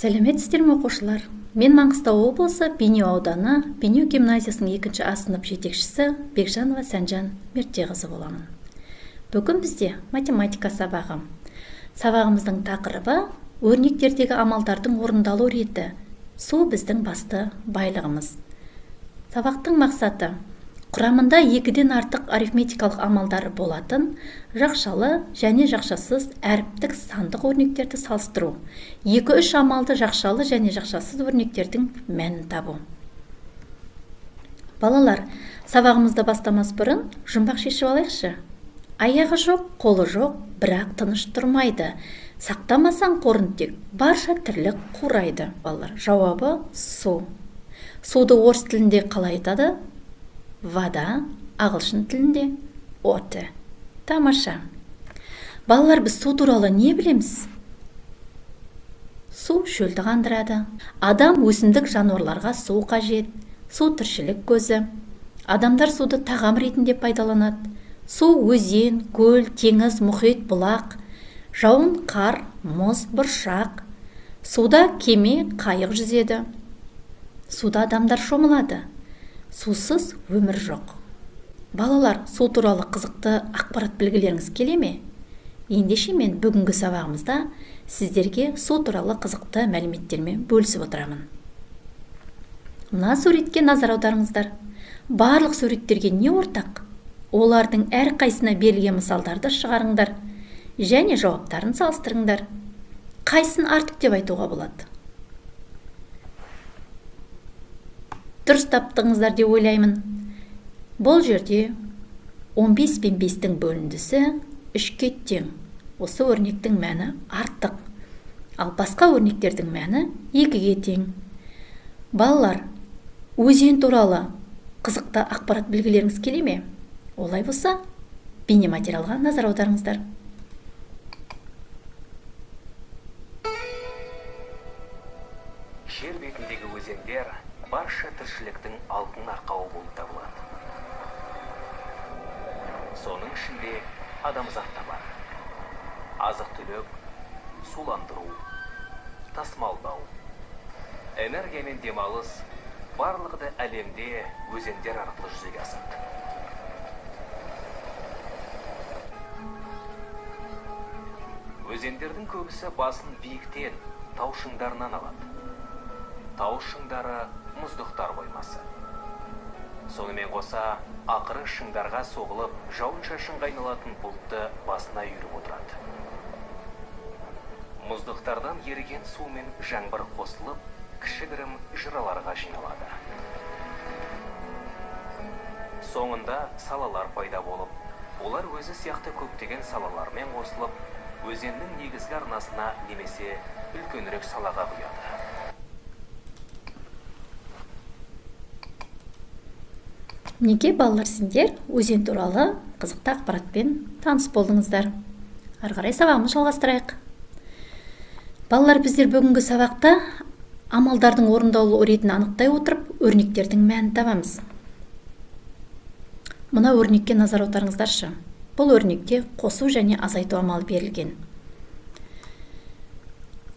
Сәлеметсіздер ме, оқушылар? Мен Маңғыстау облысы Бейнеу ауданы Бейнеу гимназиясының 2 А сынып жетекшісі Бекжанова Сәнжан Мертеқызы боламын. Бүгін бізде математика сабағы. Сабағымыздың тақырыбы өрнектердегі амалдардың орындалу реті. Су біздің басты байлығымыз. Сабақтың мақсаты құрамында екіден артық арифметикалық амалдары болатын жақшалы және жақшасыз әріптік сандық өрнектерді салыстыру. 2-3 амалды жақшалы және жақшасыз өрнектердің мәнін табу. Балалар, сабағымызды бастамас бұрын жұмбақ шешіп алайықшы. Аяғы жоқ, қолы жоқ, бірақ тыныш тұрмайды. Сақтамасаң қорын тек, барша тірлік қурайды. Балалар, жауабы су. Суды орыс тілінде қалай айтады? Вода, ағылшын тілінде water. Тамаша. Балалар, біз су туралы не білеміз? Су шөлді қандырады. Адам, өсімдік, жануарларға су қажет. Су тіршілік көзі. Адамдар суды тағам ретінде пайдаланады. Су өзен, көл, теңіз, мұхит, бұлақ, жауын, қар, мұз, бұршақ. Суда кеме, қайық жүзеді. Суда адамдар шомылады. Сусыз өмір жоқ. Балалар, су туралы қызықты ақпарат білгілеріңіз келе ме? Ендеше мен бүгінгі сабағымызда сіздерге су туралы қызықты мәліметтермен бөлісіп отырамын. Мына суретке назар аударыңыздар. Барлық суреттерге не ортақ? Олардың әрқайсысына берілген мысалдарды шығарыңдар және жауаптарын салыстырыңдар. Қайсысын артық деп айтуға болады? Дұрыс таптыңыздар деп ойлаймын. Бұл жерде 15 пен 5-тің бөліндісі 3-ке тең. Осы өрнектің мәні артық. Ал басқа өрнектердің мәні 2-ге тең. Балалар, өзен туралы қызықты ақпарат білгілеріңіз келе ме? Олай болса, бейнематериалға назар аударыңыздар. Жер бетіндегі өзендер барша тіршіліктің алтын арқауы болып табылады. Соның ішінде адамзат та бар. Азық-түлік, суландыру, тасымалдау, энергия мен демалыс барлығы да әлемде өзендер арқылы жүзеге асады. Өзендердің көбісі басын биіктен, тау шыңдарынан алады. Тау шыңдары мұздықтар қоймасы. Сонымен қоса, ақыры шыңдарға соғылып, жауын-шашынға айналатын бұлтты басына үйіріп отырады. Мұздықтардан еріген су мен жаңбыр қосылып, кішігірім жыраларға жиналады. Соңында салалар пайда болып, олар өзі сияқты көптеген салалармен қосылып, өзеннің негізгі арнасына немесе үлкенірек салаға құяды. Мінекей, балалар, сендер өзен туралы қызықты ақпаратпен таныс болдыңыздар. Ары қарай сабағымызды жалғастырайық. Балалар, біздер бүгінгі сабақта амалдардың орындалу ретін анықтай отырып, өрнектердің мәнін табамыз. Мына өрнекке назар аударыңыздаршы. Бұл өрнекте қосу және азайту амалы берілген.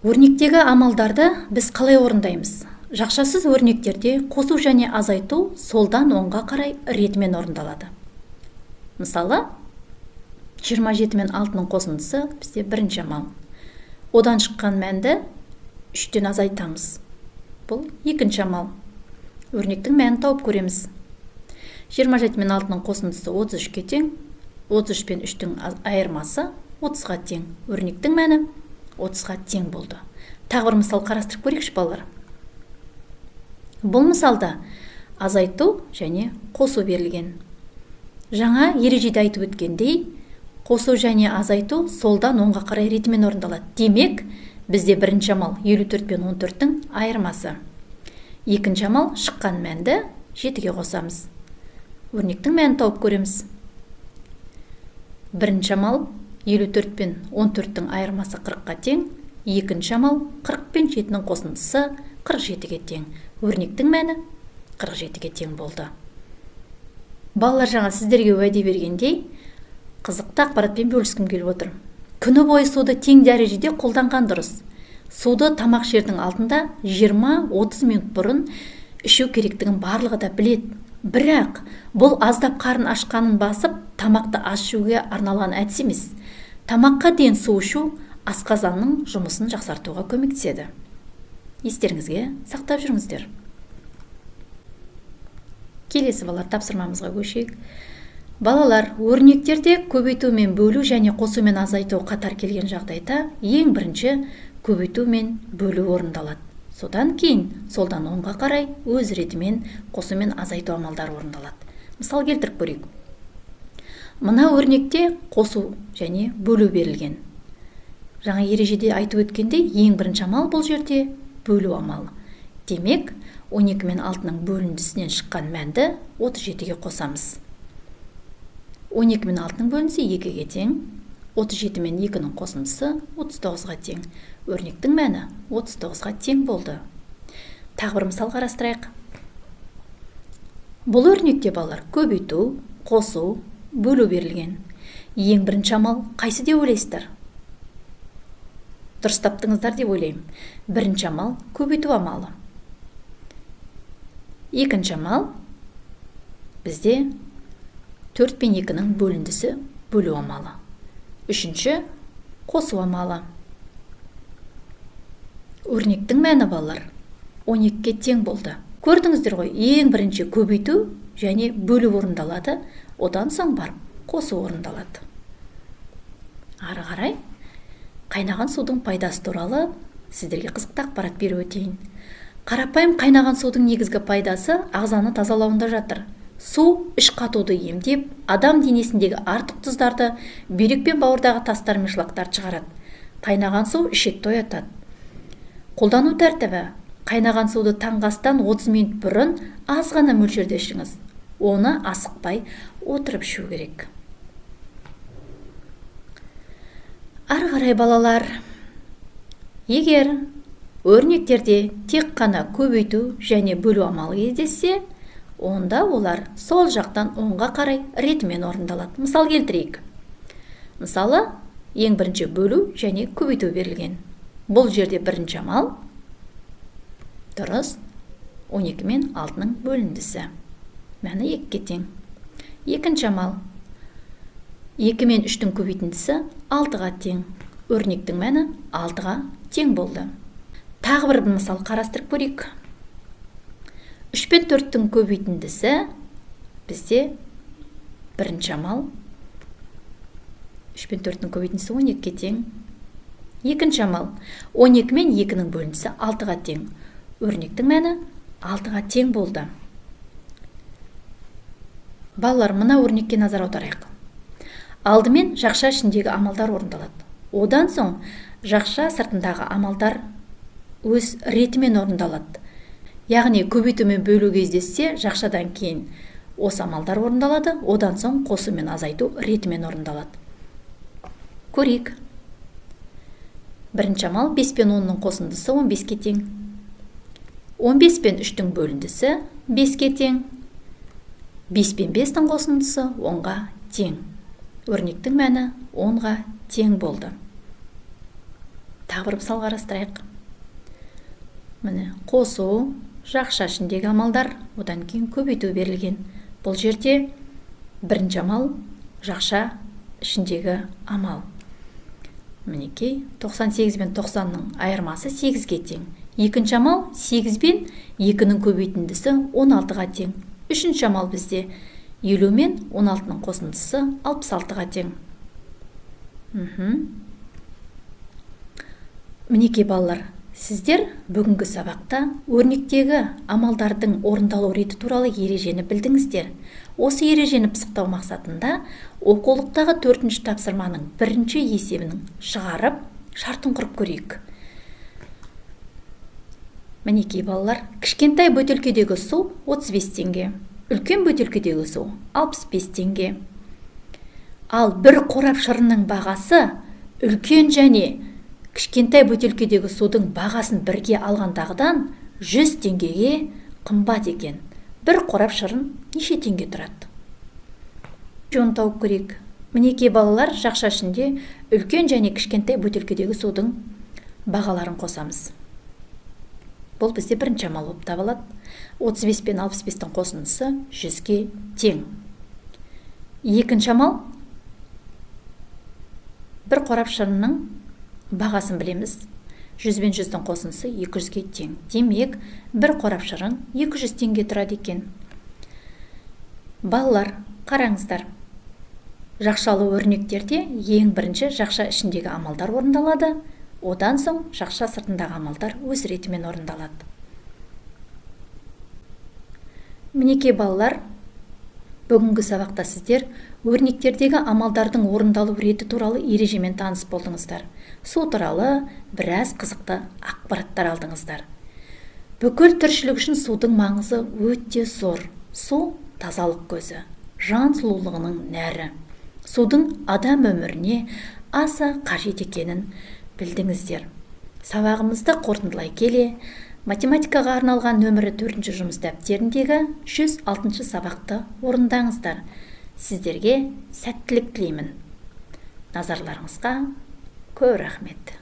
Өрнектегі амалдарды біз қалай орындаймыз? Жақшасыз өрнектерде қосу және азайту солдан оңға қарай ретімен орындалады. Мысалы, 27 мен 6-ның қосындысы бізде бірінші амал. Одан шыққан мәнді 3-тен азайтамыз. Бұл екінші амал. Өрнектің мәнін тауып көреміз. 27 мен 6-ның қосындысы 33-ке тең, 33 пен 3-тің айырмасы 30-ға тең. Өрнектің мәні 30-ға тең болды. Тағы бір мысал қарастырып көрейікші, балалар. Бұл мысалда азайту және қосу берілген. Жаңа ережеде айтып өткендей, қосу және азайту солдан оңға қарай ретімен орындалады. Демек, бізде бірінші амал 54 пен 14-тің айырмасы. Екінші амал шыққан мәнді 7-ге қосамыз. Өрнектің мәнін тауып көреміз. Бірінші амал 54 пен 14-тің айырмасы 40-қа тең. Екінші амал 40 пен 7-нің қосындысы 47-ге тең. Өрнектің мәні 47-ге тең болды. Балалар, жаңа сіздерге уәде бергендей, қызықты ақпаратпен бөліскім келіп отыр. Күні бойы суды тең дәрежеде қолданған дұрыс. Суды тамақ ішердің алдында 20-30 минут бұрын ішу керектігін барлығы да біледі. Бірақ бұл аздап қарын ашқанын басып, тамақты аз ішуге арналған әдіс емес. Тамаққа дейін су ішу асқазанның жұмысын жақсартуға көмектеседі. Естеріңізге сақтап жүріңіздер. Келесі балалар тапсырмамызға көшейік. Балалар, өрнектерде көбейту мен бөлу және қосу мен азайту қатар келген жағдайда ең бірінші көбейту мен бөлу орындалады. Содан кейін солдан оңға қарай өз ретімен қосу мен азайту амалдары орындалады. Мысал келтіріп көрейік. Мына өрнекте қосу және бөлу берілген. Жаңа ережеде айтып өткендей, ең бірінші амал бұл жерде бөлу амалы. Демек, 12 мен 6-ның бөліндісінен шыққан мәнді 37-ге қосамыз. 12 мен 6-ның бөліндісі 2-ге тең, 37 мен 2-нің қосындысы 39-ға тең. Өрнектің мәні 39-ға тең болды. Тағы бір мысал қарастырайық. Бұл өрнекте балалар көбейту, қосу, бөлу берілген. Ең бірінші амал қайсы деп ойлайсыздар? Дұрыс таптыңыздар деп ойлаймын. Бірінші амал көбейту амалы. Екінші амал бізде 4 пен 2-нің бөліндісі бөлу амалы. Үшінші қосу амалы. Өрнектің мәні балалар 12-ге тең болды. Көрдіңіздер ғой, ең бірінші көбейту және бөлу орындалады, одан соң барып қосу орындалады. Ары қарай қайнаған судың пайдасы туралы сіздерге қызықты ақпарат беріп өтейін. Қарапайым қайнаған судың негізгі пайдасы ағзаны тазалауында жатыр. Су іш қатуды емдеп, адам денесіндегі артық тұздарды, бүйрек пен бауырдағы тастар мен шлактарды шығарады. Қайнаған су ішекті оятады. Қолдану тәртібі: қайнаған суды таңғы астан 30 минут бұрын аз ғана мөлшерде ішіңіз. Оны асықпай отырып ішу керек. Ары қарай балалар, егер өрнектерде тек қана көбейту және бөлу амалы кездессе, онда олар сол жақтан оңға қарай ретімен орындалады. Мысал келтірейік. Мысалы, ең бірінші бөлу және көбейту берілген. Бұл жерде бірінші амал дұрыс 12 мен 6-ның бөліндісі. Мәні 2-ге тең. Екінші амал 2 мен 3-тің көбейтіндісі 6-ға тең. Өрнектің мәні 6-ға тең болды. Тағы бір мысал қарастырып көрейік. 3 пен 4-тің көбейтіндісі бізде бірінші амал. 3 пен 4-тің көбейтіндісі 12-ге тең. Екінші амал 12 мен 2-нің бөліндісі 6-ға тең. Өрнектің мәні 6-ға тең болды. Балалар, мына өрнекке назар аударайық. Алдымен жақша ішіндегі амалдар орындалады. Одан соң жақша сыртындағы амалдар өз ретімен орындалады. Яғни көбейту мен бөлу кездессе, жақшадан кейін осы амалдар орындалады, одан соң қосу мен азайту ретімен орындалады. Көрейік. Бірінші амал 5 пен 10-ның қосындысы 15-ке тең. 15 пен 3-тің бөліндісі 5-ке тең. 5 пен 5-тің қосындысы 10-ға тең. Өрнектің мәні 10-ға тең болды. Тағы бір мысал қарастырайық. Міне, қосу, жақша ішіндегі амалдар, одан кейін көбейту берілген. Бұл жерде бірінші амал жақша ішіндегі амал. Мінекей, 98 пен 90-ның айырмасы 8-ге тең. Екінші амал 8 пен 2-нің көбейтіндісі 16-ға тең. Үшінші амал бізде 50 мен 16-ның қосындысы 66-ға тең. Мінекей балалар, сіздер бүгінгі сабақта өрнектегі амалдардың орындалу реті туралы ережені білдіңіздер. Осы ережені пысықтау мақсатында оқулықтағы 4-ші тапсырманың бірінші есебінің шығарып, шартын құрып көрейік. Мінекей балалар, кішкентай бөтелкедегі су 35 теңге, үлкен бөтелкедегі су 65 теңге. Ал бір қорап шырынның бағасы үлкен және кішкентай бөтелкедегі судың бағасын бірге алғандағыдан 100 теңгеге қымбат екен. Бір қорап шырын неше теңге тұрады? Жөн тауып көрейік. Мінекей балалар, жақша ішінде үлкен және кішкентай бөтелкедегі судың Бағаларын қосамыз. Бұл бізде бірінші амал болып табылады. 35 пен 65-тің қосындысы 100-ге тең. Екінші амал, бір қорап шырынның бағасын білеміз. 100 бен 100-дің қосындысы 200-ге тең. Демек, бір қорап шырын 200 теңге тұрады екен. Балалар, қараңыздар. Жақшалы өрнектерде ең бірінші жақша ішіндегі амалдар орындалады, одан соң жақша сыртындағы амалдар өз ретімен орындалады. Мінекей балалар, бүгінгі сабақта сіздер өрнектердегі амалдардың орындалу реті туралы ережемен таныс болдыңыздар. Су туралы біраз қызықты ақпараттар алдыңыздар. Бүкіл тіршілік үшін судың маңызы өте зор. Су тазалық көзі, жан сұлулығының нәрі. Судың адам өміріне аса қажет екенін білдіңіздер. Сабағымызды қорытындылай келе, математикаға арналған нөмірі 4-ші жұмыс дәптеріндегі 106-шы сабақты орындаңыздар. Сіздерге сәттілік тілеймін. Назарларыңызға көп рахмет.